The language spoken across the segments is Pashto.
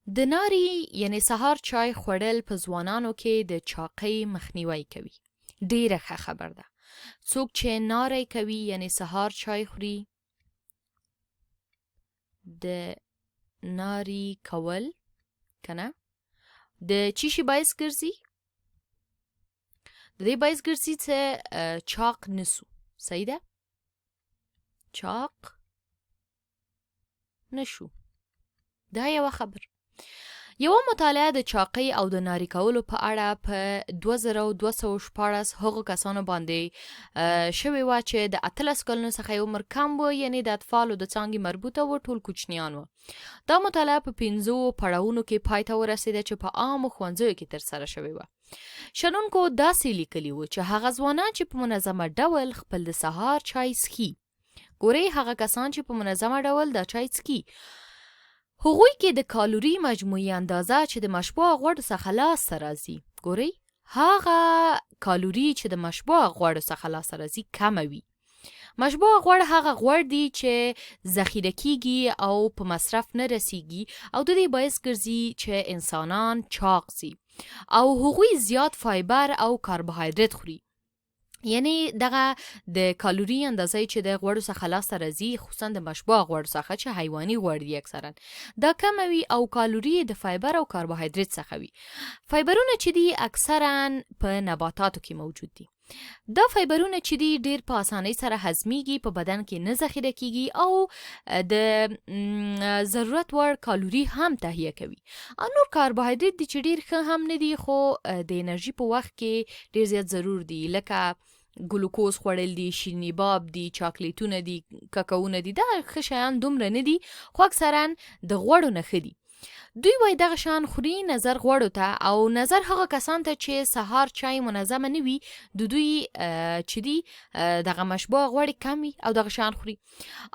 د ناري یعنې سهار چای خوړل په ځوانانو کې د چاقۍ مخنیوی کوي. ډیره ښه خبر ده. څوک چې ناری کوي یعنې سهار چای خوري، د ناری کول کنه د چی شي باعث ګرځي؟ د دې باعث ګرځي چې چاق نسو. صحیح ده؟ چاق نشو. دا یوه خبر. یوه مطالعه د چاقۍ او د ناري کولو په اړه په 2216 هغو کسانو باندې شوې وه چې د 18 کلونو څخه یې عمر کم و، یعنی د اطفالو د څانګې مربوطه و، ټول کوچنیان و. دا مطالعه په 5 پړاوونو کې پای ته ورسېده چې په عامو ښوونځیو کې ترسره شوې وه. شنونکو داسې لیکلي وو چې هغه ځوانان چې په منظمه ډول خپل د سهار چای څښي، ګورئ هغه کسان چې په منظمه ډول دا چای څکي، هغوی کې د کالوري مجموعي اندازه چې د مشبوع غوړو څخه لاسته راځي، ګورئ هغه کالوري چې د مشبوع غوړو څخه لاسته راځي کمه وي. مشبوع غوړ هغه غوړ دي چې ذخیره کیږي او په مصرف نه رسیږي او د دې باعث ګرځي چې انسانان چاق سي او هغوی زیات فایبر او کاربوهایډریت خوري. یعنی دغه د کالوري اندازه چې د غوړو څخه لاسته راځي، خصوصا د مشبوع غوړو څخه چې حیواني غوړ دي اکثرا، دا کموي او کالوري د فایبر او کاربوهایډریت څخه وي. فایبرونه چې دي اکثرا په نباتاتو کې موجود دي. دا فایبرونه چې دي ډیر په اسانۍ سره هضمیږي، په بدن کې نه ذخیره کیږي او د ضرورت وړ کالوري هم تهیه کوي. او نور کاربوهایډریت دي چې ډیر ښه هم نه دي، خو د انرژي په وخت کې ډیر زیات ضرور دي، لکه ګلوکوز خوړل دي، شیریني باب دي، چاکلیټونه دي، ککاونه دي. دا ښه شیان دومره نه دي، خو اکثرا د غوړو نه ښه دي. دوی وایي دغه شان خوري نظر غوړو ته او نظر هغه کسان ته چې سهار چای منظمه نه وي، د دوی چې دي دغه مشبوع غوړي کم وي او دغه شان خوري.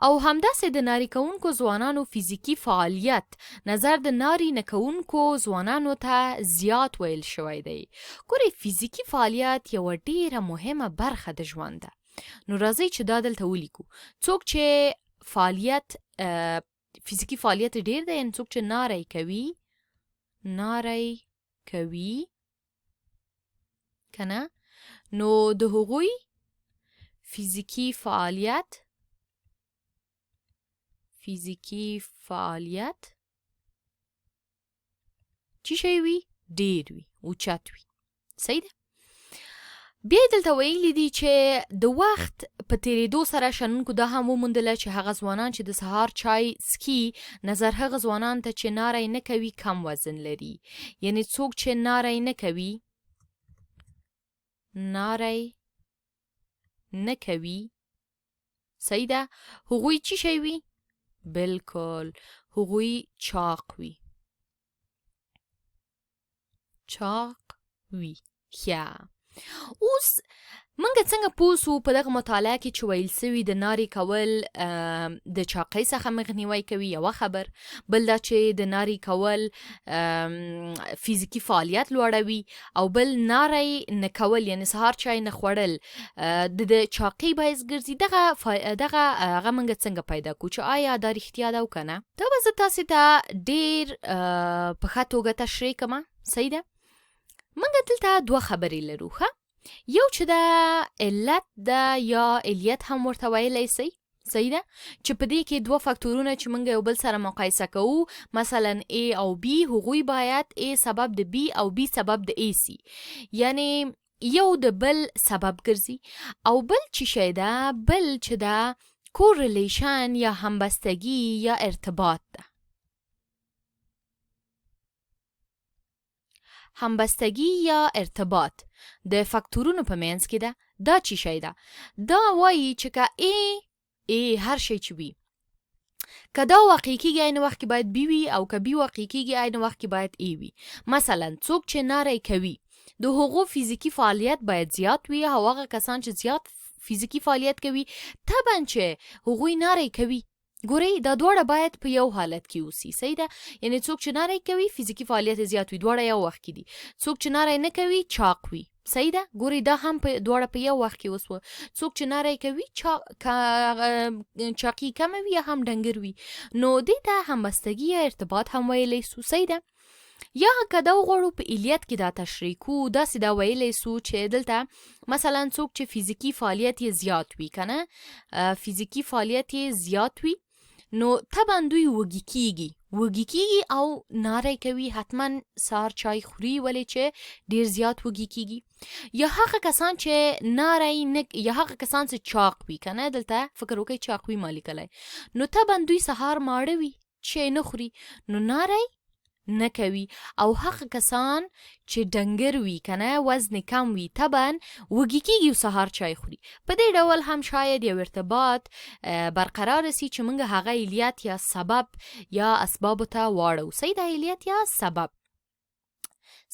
او همداسې د ناري کوونکو ځوانانو فزیکي فعالیت نظر د ناري نه کوونکو ځوانانو ته زیات ویل شوی دی. ګورئ فزیکي فعالیت یوه ډیره مهمه برخه د ژوند ده. نو راځئ چې دا دلته ولیکو. څوک چې فعالیت فزیکي فعالیت ډیر دی، یعنی څوک چې ناری کوي، ناری کوي کنه، نو د هغوی فزیکي فعالیت، فزیکي فعالیت چی شی وي؟ ډیر وي، اوچت وي. صحیح ده؟ بیا دلته ویلي دي چې د وخت په تیریدو سره شنونکو دا هم وموندله چې هغه ځوانان چې د سهار چای څکي نظر هغه ځوانان ته چې ناری نه کوي کم وزن لري. یعنی څوک چې ناری نه کوي، ناری نه کوي، صحیح ده، هغوی چی شی وي؟ بالکل هغوی چاق وي، چاق وي. ښه، اوس موږ څنګه پوه سو په دغه مطالعه کې چې ویل سوي د ناري کول د چاقۍ څخه مخنیوی کوي، یوه خبر، بل دا چې د ناري کول فزیکي فعالیت لوړوي، او بل ناری نه کول یعنی سهار چای نه خوړل د چاقۍ باعث ګرځي. دغه هغه موږ څنګه پیدا کو چې آیا دا رښتیا ده او که نه؟ دا به زه تاسې ته ډیر په ښه توګه تشریح کړم. صحیح ده؟ موږ دلته دوه خبرې لرو. ښه، یو چې دا علت ده یا علیت هم ورته ویلی سئ، صحیح ده، چې په دې کې دوه فاکتورونه چې موږ یو بل سره مقایسه کوو، مثلا A او B، هغوی باید A سبب د B او B سبب د A سي، یعنی یو د بل سبب ګرځي. او بل چې شی ده، بل چې ده کوریلیشن یا همبستګي یا ارتباط ده. همبستګي یا ارتباط د فاکتورونو په منځ کې ده. دا چی شی ده؟ دا وایي چې که A هر شی چې وي، که دا واقع کیږي عین وخت کې باید B وي، او که B واقع کیږي عین وخت کې باید A وي. مثلا څوک چې ناری کوي د هغو فزیکي فعالیت باید زیات وي، او هغه کسان چې زیات فزیکي فعالیت کوي طبعا چې هغوی ناری کوي. ګورئ دا دواړه باید په یو حالت کې اوسي، صحیح ده؟ یعنی څوک چې ناری کوي فزیکي فعالیت زیات وي، دواړه یو وخت کې دي. څوک چې ناری نه کوي چاق وي، صحیح ده؟ ګورئ دا هم په دواړه په یو وخت کې وسوه. څوک چې ناری کوي چاقي کمه وي یا هم ډنګر وي، نو دې ته همبستګي یا ارتباط هم ویلی سو، صحیح ده؟ یا که دا وغواړو په علیت کې دا تشریح کو، داسې دا ویلی سو چې دلته مثلا څوک چې فزیکي فعالیت یې زیات وي کنه، فزیکي فعالیت یې زیات وي، نو طبعا دوی وږي کیږي، وږي کیږي او ناری کوي، حتما سهار چای خوري، ولې چې ډیر زیات وږي کیږي. یا هغه کسان چې ناری نه، یا هغه کسان چې چاق وي کنه، دلته فکر وکړئ چاق وي ما لیکلی، نو طبعا دوی سهار ماړه وي، چای نه خوري، نو ناری نه کوي. او هغه کسان چې ډنګر وي کنه، وزن کم وي، طبعا وږي کیږي او سهار چای خوري. په دې ډول هم شاید یو ارتباط برقرار سي چې موږ هغه علیت یا سبب یا اسبابو ته واړو. صحیح ده؟ علیت یا سبب،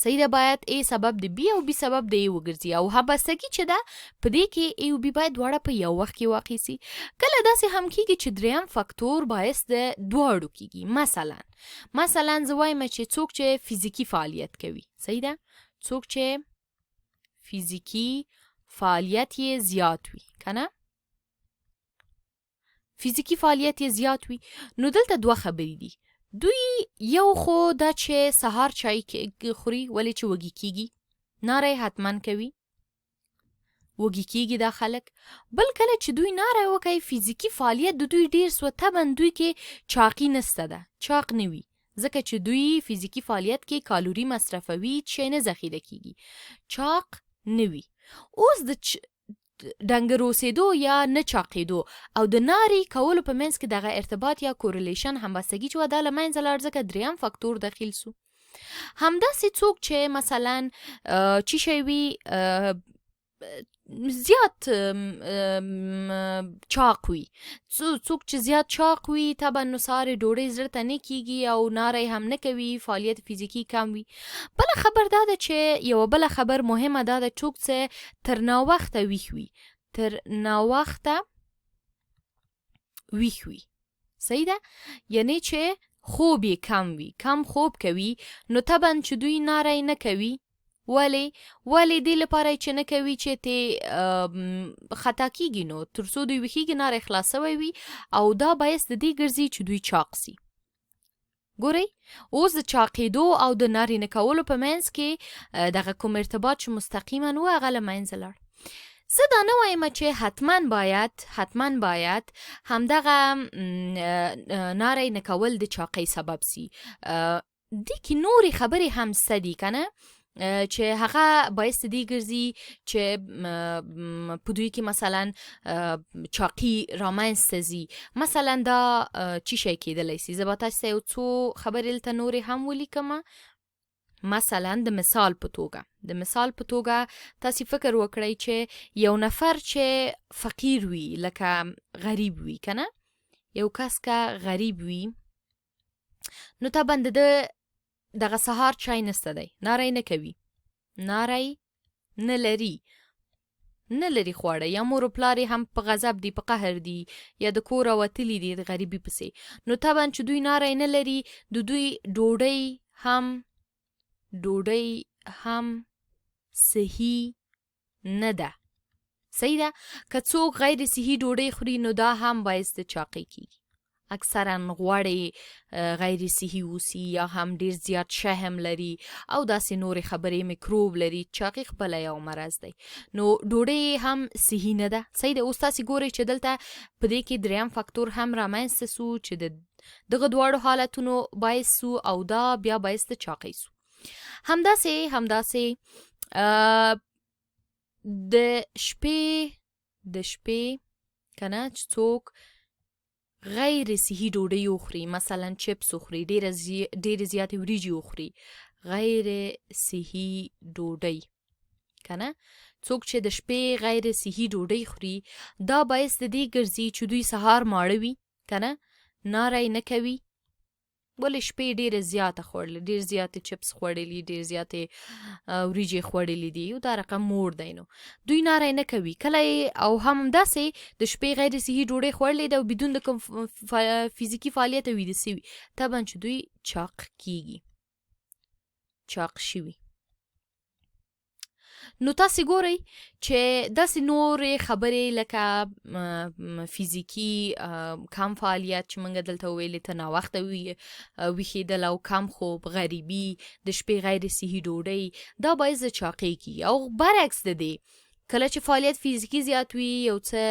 صحیح ده؟ باید ای سبب د بی او بی سبب د ای وګرځي، او همبستګي چې ده په دې کې ای او بی باید دواړه په یو وخت کې واقع سي. کله داسې هم کیږي چې دریم فاکتور باعث د دواړو کیږي. مثلا زه وایم چې څوک چې فزیکي فعالیت کوي، صحیح ده؟ څوک چې فزیکي فعالیت یې زیات وي کنه، فزیکي فعالیت یې زیات وي، نو دلته دوه خبرې دي. دوی یو خو دا چې سهار چای خوري، ولې چې وږي کیږي، ناری حتما کوي، وږي کیږي دا خلک. بل کله چې دوی ناری وکوي، فزیکي فعالیت د دوی ډیر سوه، طبعا دوی کې چاقي نسته ده، چاق نه وي، ځکه چې دوی فزیکي فعالیت کې کالوري مصرفوي، چې نه ذخیره کیږي، چاق نه وي. اوس د ډنګر اوسېدو یا نه چاقېدو او د ناري کولو په منځ کې دغه ارتباط یا correlation همبستګي چې وه دا له منځه لاړ، ځکه دریم فاکتور دخیل سو. همداسې څوک چې مثلا چی شی وي، زیات چاق وي، څوک چې زیات چاق وي طبعا نو سهار ډوډۍ زړه ته نه کیږي او ناری هم نه کوي، فعالیت فزیکي کم وي. بله خبر دا ده چې یوه بله خبر مهمه دا ده، څوک چې تر ناوخته ویښ وي، تر ناوخته ویښ وي، صحیح ده؟ یعنی چې خوب یې کم وي، کم خوب کوي، نو طبعا چې دوی ناری نه کوي. ولې؟ ولې دې لپاره چې نه کوي چې تی خطا کیږي، نو تر څو دوی ویښیږي ناری خلاص سوی وي، او دا باعث د دې ګرځي چې دوی چاق سي. ګورئ اوس د چاقېدو او د ناری نه کولو په منځ کې دغه کوم ارتباط چې مستقیما و هغه له منځه لاړ. زه دا نه وایم چې حتما باید همدغه ناری نه کول د چاقۍ سبب سي. دې کې نورې خبرې هم سته دي که نه، چې هغه باعث دې ګرځي چې په دوی کې مثلا چاقي رامنځته ځي. مثلا دا چی شی کېدلی سي؟ زه به تاسو ته یو څو خبرې دلته نورې هم ولیکم. مثلا د مثال په توګه تاسو فکر وکړئ چې یو نفر چې فقیر وي، لکه غریب وي که نه، یو کس که غریب وي، نو طبعا د ده دغه سهار چای نسته دی، ناری نه کوي، ناری نه لري، نه لري خواړه، یا مور و پلار یې هم په غضب دي، په قهر دي، یا د کوره وتلي دي د غریبي پسې، نو طبعا چې دوی ناری نه لري، د دوی ډوډۍ هم صحي نه ده. صحیح ده؟ که څوک غیر صحي ډوډۍ خوري نو دا هم باعث د چاقۍ کیږي. اکثرا غوړې غیر صحي اوسي، یا هم ډیر زیات شحم لري او داسې نورې خبرې، میکروب لري. چاقي خپله یو مرض دی، نو ډوډۍ هم صحي نه ده. صحیح ده؟ اوس تاسې ګورئ چې دلته په دې کې دریم فاکتور هم رامنځته سو چې د دغه دواړو حالتونو باعث سو، او دا بیا باعث د چاقۍ سو. همداسې د شپې که نه چې څوک غیر صحي ډوډۍ وخوري، مثلا چپس وخوري، ډېرې زیاتې وریجې وخوري، غیر صحي ډوډۍ که نه، څوک چې د شپې غیر صحي ډوډۍ خوري، دا باعث د دې ګرځي چې دوی سهار ماړه وي که نه، ناری نه کوي، ولې شپې ډېره زیاته خوړلې، ډېر زیاتې چپس خوړلي، ډېر زیاتې وریجې خوړلې دي، یو دا رقم مور دی، نو دوی ناری نه کوي کله. او هم داسې د شپې غیر صحي ډوډۍ خوړلې ده او بدون د کوم فزیکي فعالیت ویده سوي، طبعا چې دوی چاق کیږي، چاق شوي. نو تاسو ګورئ چې داسې نورې خبرې لکه فزیکي کم فعالیت چې موږ دلته ویلې، ته ناوخته ویښېدل او کم خوب، غریبي، د شپې غیر صحي ډوډۍ، دا باعث د چاقۍ کیږي. او برعکس د دې کله چې فعالیت فزیکي زیات وي، یو څه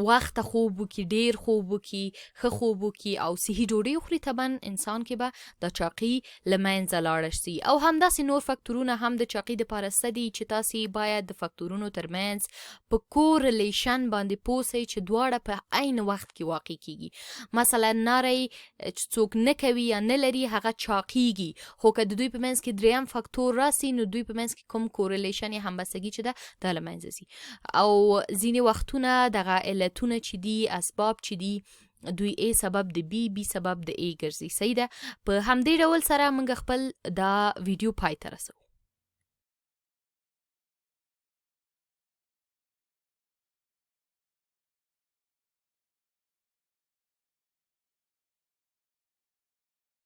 وخت خوب وکړي، ډیر خوب وکړي، ښه خوب وکړي او صحي ډوډۍ وخوري، طبعا انسان کې به دا چاقي له منځه لاړه شي. او همداسې نور فکتورونه هم د چاقي دپاره څه دي چې تاسې باید د فکتورونو ترمنځ په کوریلیشن باندې پوه سئ چې دواړه په عین وخت کې واقع کیږي. مثلا ناری چې څوک نه کوي یا نه لري هغه چاقیږي، خو که د دوی په منځ کې دریم فکتور راسي نو دوی په منځ کې کوم کوریلیشن یا همبستګي چې ده دا له منځه ځي. او ځینې وختونه دغه علتونه چې دي، اسباب چې دي، دوی A سبب د B، B سبب د A ګرځي. صحیح ده؟ په همدې ډول سره موږ خپل دا ویډیو پای ته رسوو.